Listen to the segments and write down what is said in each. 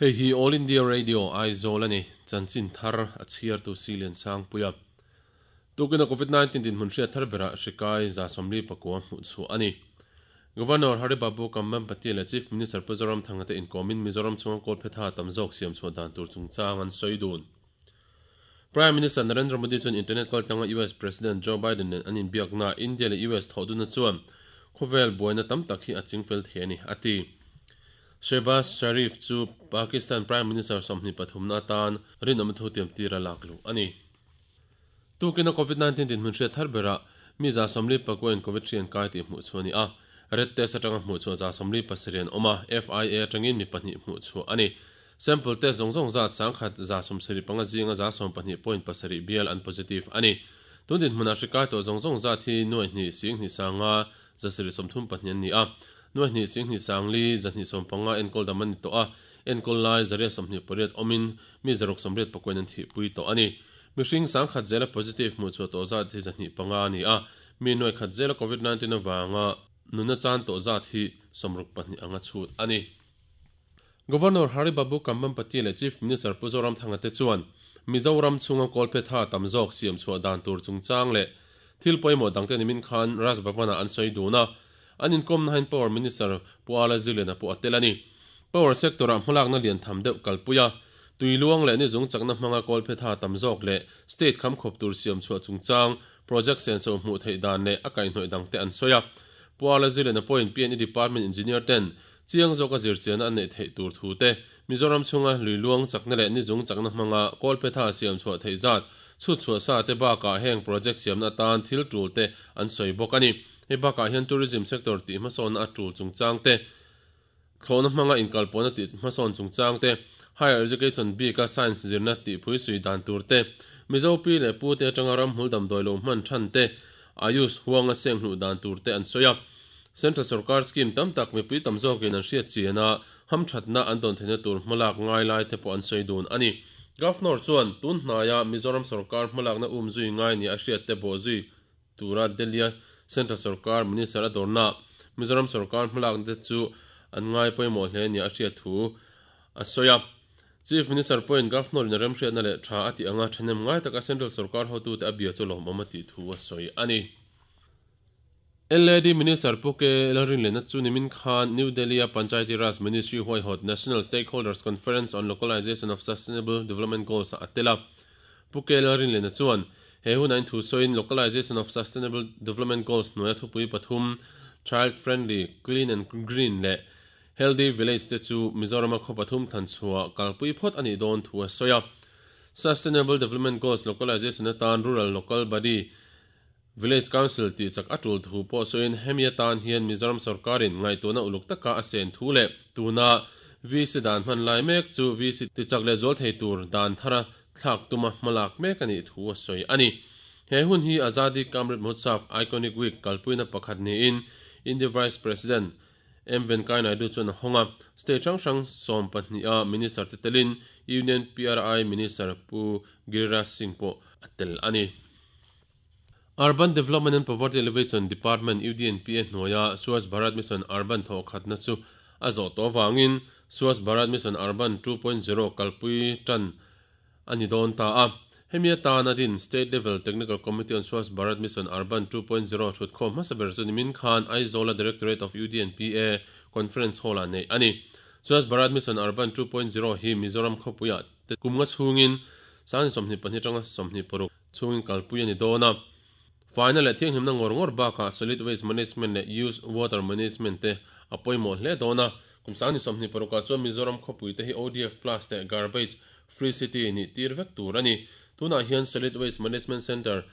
Hei hi All India Radio, Aizawl a ni. Chanchin thar a chhiartu Silian Sangpuia. Tukina Covid-19 dinhmun hriat thar berah hri kai 49 hmuh chhuah a ni. Governor Hari Babu Kambhampati leh Chief Minister Pu Zoramthanga te inkawmin Mizoram chhunga kawlphetha tam zawk siam chhuah dan tur chungchang an sawi dun. Prime Minister Narendra Modi chuan internet kaltlanga US President Joe Biden nen an inbiaknaah India leh US thawhdunna chuan khawvel buaina tam tak hi a chingfel thei a ni, a ti. Shehbaz Sharif chu Pakistan Prime Minister 23na atan rinawmna thu tiamtir a lak luh a ni. Tukina Covid 19 dinhmun hriat thar berah mi 49 in Covid hri an kai tih hmuh chhuah a ni a, red test atanga hmuh chhuah 77 an awm a, FIA atangin mi pahnih hmuh chhuah a ni. Sample test zawng zawng zat 175 zinga 12.7 bial an positive a ni. Tun dinhmunah hri kai tawh zawng zawng zat hi nuai hnih sing hnih sanga 732 an ni a, nuai hnih sing hnih sang li 215 enkawl dam an ni tawh a, enkawl lai 128 awmin mi 689 in an thihpui tawh a ni. Mihring 1000 zela positive hmuh chhuah tawh zat hi 205 a ni a, mi nuai khat zela Covid 19 avanga nunna chan tawh zat hi 62 anga chhut a ni. Governor Hari Babu Kambhampati leh Chief Minister Pu Zoramthanga te chuan Mizoram chhunga kawlphetha tam zawk siam chhuah dan tur chungchang leh thil pawimawh dangte nimin khan Raj Bhavan-ah an sawi dun a, an inkawmna hian Power Minister Pu Ala Ziliana pawh a tel a ni. Power sector-ah hmalakna lian tham deuh kalpui a, tui luang leh ni zung chakna hmanga kawlphetha tam zawk leh state kham khawp tur siam chhuah chungchang project senso hmuh theih dan leh a kaihhnawih dangte an sawi a. Pu Ala Ziliana pawhin PNE Department Engineer ten Chiang zawka zirchianna an neih theih tur thu te, Mizoram chhunga lui luang chakna leh nizung chakna hmanga kawlphetha siam chhuah theih zat, chhut chhuah sa te bakah heng project siamna atan thil tul te an sawi bawk a ni. Hei bakah hian tourism sector tih hmasawnna a tul chungchang te, thlawhna hmanga inkalpawhna tih hmasawn chungchang te, higher education bika science zirna tih phuisui dan tur te, Mizo pi leh pu te atanga ramhmul damdawi lo hman than te, Ayush huanga seng hnuh dan tur te an sawi a. Central sorkar scheme tam tak mipui tam zawkin an hriat chian a, hamthatna an dawn theihna tur hmalak ngai lai te pawh an sawi dun a ni. Governor chuan tun hnaia Mizoram sorkar hmalakna um zui ngai nia a hriat te bawh zui tura Delhi-a Central sorkar Minister a dawrna Mizoram sorkar hmalakna te chu an ngai pawimawh hle nia a hriat thu a sawi a. Chief Minister pawhin Governor in a remhriatna leh tha a tih anga thahnem ngai taka Central sorkar hotute a bia chu lawmawm a tih thu a sawi a ni. LAD Minister Pu K Lalrinlena chu nimin khan New Delhi-a Panchayati Raj Ministry huaihawt National Stakeholders Conference on Localization of Sustainable Development Goals-ah a tel a. Pu K Lalrinlena chuan he hunah in thu sawiin Localization of Sustainable Development Goals hnuaia thupui pathum Child Friendly, Clean and Green leh Healthy Village te chu Mizorama khaw pathum thlan chhuah kalpui phawt a nih dawn thu a sawi a. Sustainable Development Goals Localization atan Rural Local Body Village Council tih chak a tul thu pawh sawiin hemi atan hian Mizoram sorkarin ngaihtuahna uluk taka a sen thu leh tuna VC dan hman lai mek chu VC ti chak leh zual thei tur dan thara thlak tuma hmalak mek a nih thu a sawi a ni. He hun hi Azadi Ka Amrit Mahotsav Iconic Week kalpuina pakhat niin India Vice President M Venkaiah Naidu chuan a hawng a, state hrang hrang 12 a minister te telin Union PRI Minister Pu Giriraj Singh pawh a tel a ni. Urban Development and Poverty Alleviation Department, UDNPA, hnuaia Swachh Bharat Mission Urban thawhkhatna chu a zawh tawh avangin Swachh Bharat Mission Urban 2.0 kalpui tan a ni dawn ta a. Hemi atana din State Level Technical Committee on Swachh Bharat Mission Urban 2.0 thutkhawm hmasa ber chu nimin khan Aizawl-a Directorate of UDNPA Conference Hall-ah neih a ni. Swachh Bharat Mission Urban 2.0 hi Mizoram khawpuiah te kum nga chhungin 2022 atanga 26 chhungin kalpui a ni dawn a. Faina leh thianghlimna ngawr ngawr bakah solid waste management leh used water management te a pawimawh hle dawn a. Kum 2026 ah chuan Mizoram khawpui te hi ODF plus leh garbage free city nih tir vek tur a ni. Tunah hian solid waste management centre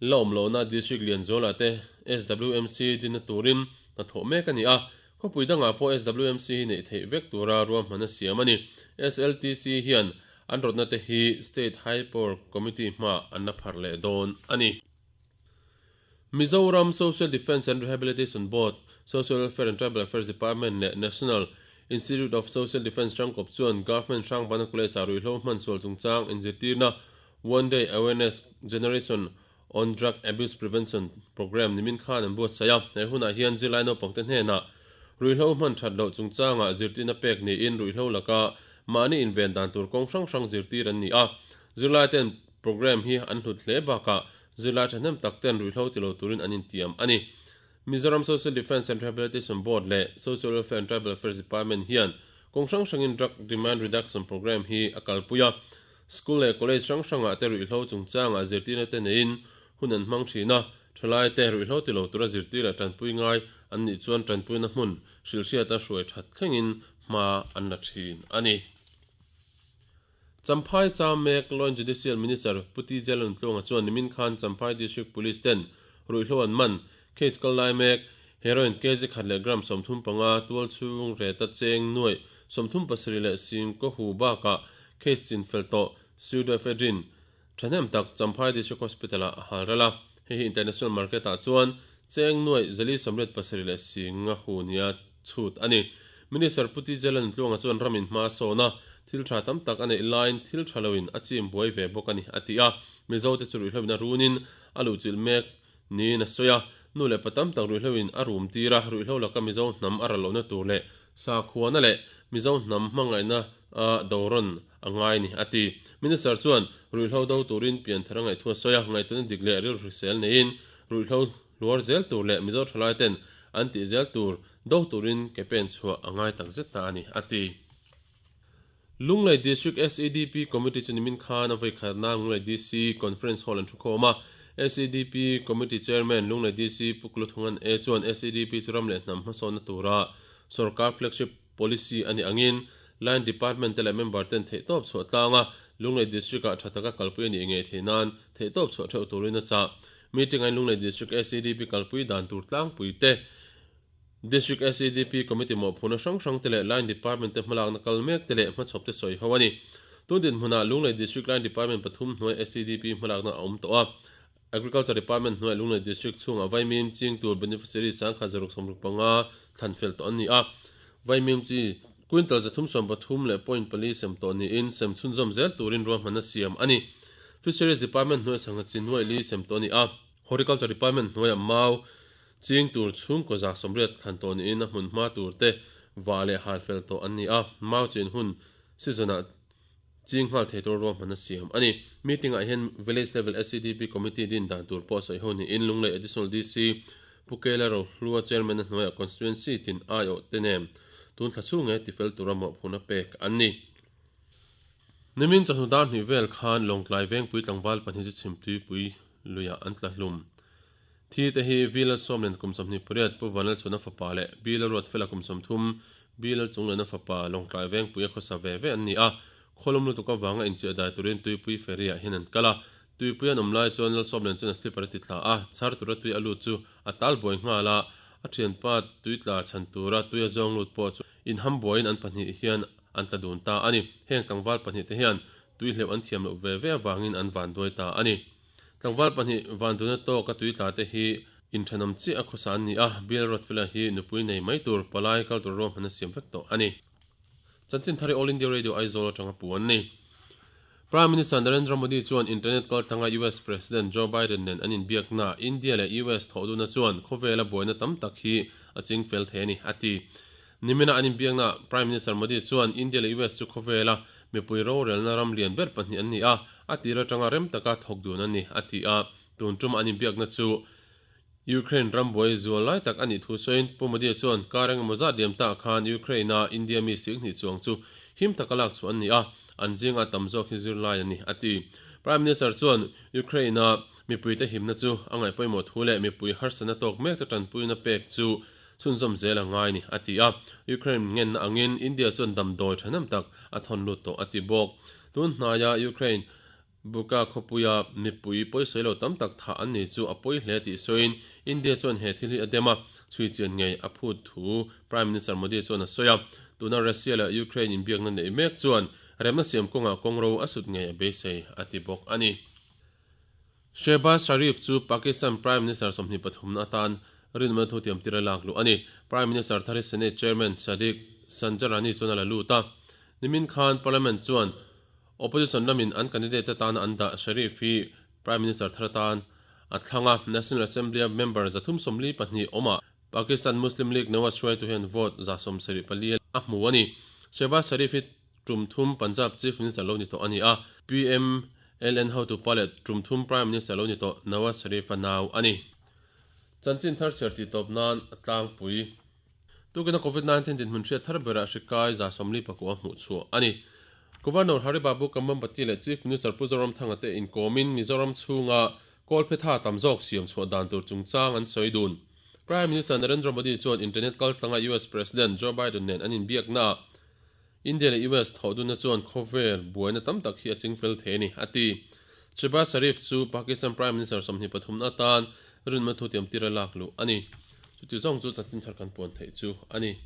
la awm lohna district Lianzuala te SWMC dinna turin hnathawh mek a ni a. Khawpui dangah pawh SWMC hi neih theih vek tura ruahman a siam a ni. SLTC hian An rawtna te hi State High Power Committee hmaah an la pharh leh dawn a ni. Mizoram Social Defence and Rehabilitation Board, Social Welfare and Tribal Affairs Department leh National Institute of Social Defence tangkawp chuan Government Hrangbana College-ah ruihhlo hman sual chungchang inzirtirna One Day Awareness Generation on Drug Abuse Prevention Programme nimin khan an buatsaih a. He hunah hian zirlai naupangte hnenah ruihhlo hman that loh chungchangah zirtirna pek niin ruihhlo laka Mahni inven dan tur kawng hrang hrang zirtir an ni a. Zirlai ten programme hi an hlut hle bakah zirlai thahnem tak ten ruihhlo ti lo turin an intiam a ni. Mizoram Social Defence and Rehabilitation Board leh Social Welfare and Tribal Affairs Department hian kawng hrang hrangin Drug Demand Reduction Programme hi a kalpui a. School leh college hrang hrangah te ruihhlo chungchangah zirtirna te neiin hun an hmang thin a, thalaite ruihhlo ti lo tura zirtir leh tanpui ngai an nih chuan tanpuina hmun hrilhhriata hruai that thlengin hma an la thin a ni. Champhai Cham mek Law and Judicial Minister Pu TJ Lalnuntluanga chuan nimin khan Champhai District Police ten ruihhlo an man case kal lai mek heroin kg khat leh gram 35 tual chhung reta cheng nuaih 37 leh sing kaw hu bakah case chin fel tawh pseudoephedrine thahnem tak Champhai District Hospital ah a hal ral a, hei hi international market ah chuan cheng nuaih 487 leh singa hu nia chhut a ni. Minister Pu TJ Lalnuntluanga chuan ramin hma a sawn a, thil tha tam tak a neih laiin thil tha loin a chim buai ve bawk a ni, a ti a. Mizote chu ruihhloin a runin a luhchilh mek niin a sawi a. Nu leh pa tam tak ruihhloin a rum tir a, ruihhlo laka Mizo hnam a ral lohna tur leh sakhuana leh Mizo hnam hmangaihna a dorawn a ngai a ni, a ti. Minister chuan ruihhlo do turin pianthar a ngaihthua sawi a, ngaihtuahna dik leh rilru hrisel neiin ruihhlo hluar zel tur leh Mizo thalaiten an tih zel tur do turin ke pen chhuah a ngai tak zet ta a ni, a ti. Lunglei District SEDP Committee chu nimin khan a vawikhatna Lunglei DC Conference Hall an thu khawm a. SEDP Committee Chairman Lunglei DC Pu Kuluthungan A chuan SEDP chu ram leh hnam hmasawnna tura sorkar flagship policy a nih angin Line Department te leh member ten theihtawp chhuah tlanga Lunglei District ah tha taka kalpui a nih ngei theih nan theihtawp chhuah theuh turin a chah. Meeting ah Lunglei District SEDP kalpui dan tur tlangpui te District SEDP Committee mawhphurhna hrang hrang te leh Line Department te hmalakna kal mek te leh hmachhawp te sawi ho a ni. Tun dinhmunah Lunglei District Line Department pathum hnuai SEDP hmalakna a awm tawh a. Agriculture Department hnuaiah Lunglei District chhungah Vaimim ching tur beneficiary 1665 thlan fel tawh an ni a. Vaimim chi quintal 333 leh point pali sem tawh niin sem chhunzawm zel turin ruahmanna siam a ni. Fisheries Department hnuaiah sangha chi nuaih li sem tawh a ni a. Horticulture Department hnuaiah mau Ching tur chhungkaw 180 thlan tawh niin a hmun hma tur te vah leh hal fel tawh an ni a, mau chin hun season ah ching nghal thei tur ruahman a siam a ni. Meeting ah hian Village Level SEDP Committee din dan tur pawh sawi ho niin Lunglei Additional DC Pu Kela Rohlua Chairman a hnuaiah Constituency tin aiawh te nen tun thla chhung nge tifel tura mawhphurhna pek an ni. Nimin chawhnu dar hnih vel khan Lawngtlai Vengpui tlangval pahnih chu chhimtuipui luiah an tla hlum. Thi te hi Vila Sawmlian kum 28, Pu Vanlalchhuna fapa leh Bila Ruatfela kum 30, Bila Chunglena fapa Lawngtlai Vengpuia khawsa ve ve an ni a. Khawlum lutuk avanga inchiah dai turin Tuipui ferry ah hian an kal a. Tuipui an awm lai chuan Lalsawmlian chuan a slipper a ti tla a, chhar tura tui a lut chu a tal buai nghal a. A thianpa tui tla chhan tura tui a zawng lut pawh chu inham buaiin an pahnih hian an tla dun ta a ni. Heng tlangval pahnih te hian tui hleuh an thiam loh ve ve avangin an vanduai ta a ni. Tlangval pahnih Vanduna tawka tui tla te hi inthenawm chiah a khawsa an ni a, Bill Ruatfela hi nupui nei mai tur palai kal tur ruahman a siam vek tawh a ni. Chanchin thar hi All India Radio Aizawl atanga pu an ni. Prime Minister Narendra Modi chuan internet kaltlanga US President Joe Biden nen an inbiakna India leh US thawhduna chuan khawvela buaina tam tak hi a ching fel thei a ni, a ti. Nimina an inbiakna Prime Minister Modi chuan India leh US chu khawvela mipui rorelna ram lian ber pahnih an ni a, a tir atanga rem taka thawk dun a ni, a ti a. Tun tum an inbiakna chu Ukraine ram buai zual lai tak a nih thu sawiin Pu Modi chuan kar engemaw zat liam tah khan Ukraine-a India mi 20,000 chuang chu him taka lak chhuah an ni a, an zinga tam zawk hi zirlai a ni, a ti. Prime Minister chuan Ukraine-a mipuite himna chu a ngaih pawimawh thu leh mipui harsatna tawk mek te tanpuina pek chu chhunzawm zel a ngai ni, a ti a. Ukraine ngenna angin India chuan damdawi thahnem tak a thawn lut tawh, a ti bawk. Tun hnaia Ukraine Buka khawpuia mipui pawisawi lo tam tak thah an ni chu a pawi hle tih sawiin India chuan he thil hi a dem a, chhui chian ngei a phut thu Prime Minister Modi chuan a sawi a. Tuna Russia leh Ukraine inbiakna neih mek chuan remna siam kawngah kawngro a sut ngei a beisei, a ti bawk a ni. Shehbaz Sharif chu Pakistan Prime Minister 23 na atan rinawmna thu tiamtir a lak luh a ni. Prime Minister thar hi Senate Chairman Sadiq Sanjarani chuan a la lut a. Nimin khan Parliament chuan Opposition lamin an candidate atana an dah Sharif hi Prime Minister thar atan a thlang a. National Assembly-a member 342 awmah Pakistan Muslim League Nawaz hruaitu hian vote 74 a hmu a ni. Shehbaz Sharif hi. Tum thum Punjab Chief Minister lo ni tawh a ni a, PMLN hotupa leh tum thum Prime Minister lo ni tawh Nawaz Sharif-a nau a ni. Chanchin thar chhiar tih tawp nan a tlangpui. Tukina Covid 19 dinhmun hriat thar berah hri kai 44 hmuh chhuah a ni. Governor Hari Babu Kambhampati leh Chief Minister Pu Zoramthanga te inkawmin Mizoram chhunga kawlphetha tam zawk siam chhuah dan tur chungchang an sawi dun. Prime Minister Narendra Modi chuan internet kaltlanga US President Joe Biden nen an inbiaknaah India leh US thawhdunna chuan khawvel buaina tam tak hi a chingfel thei a ni, a ti. Shehbaz Sharif chu Pakistan Prime Minister 23 atan rinna thutiam tira lak luh a ni. Chuti zawng chu chanchin thar kan puan theih chu a ni.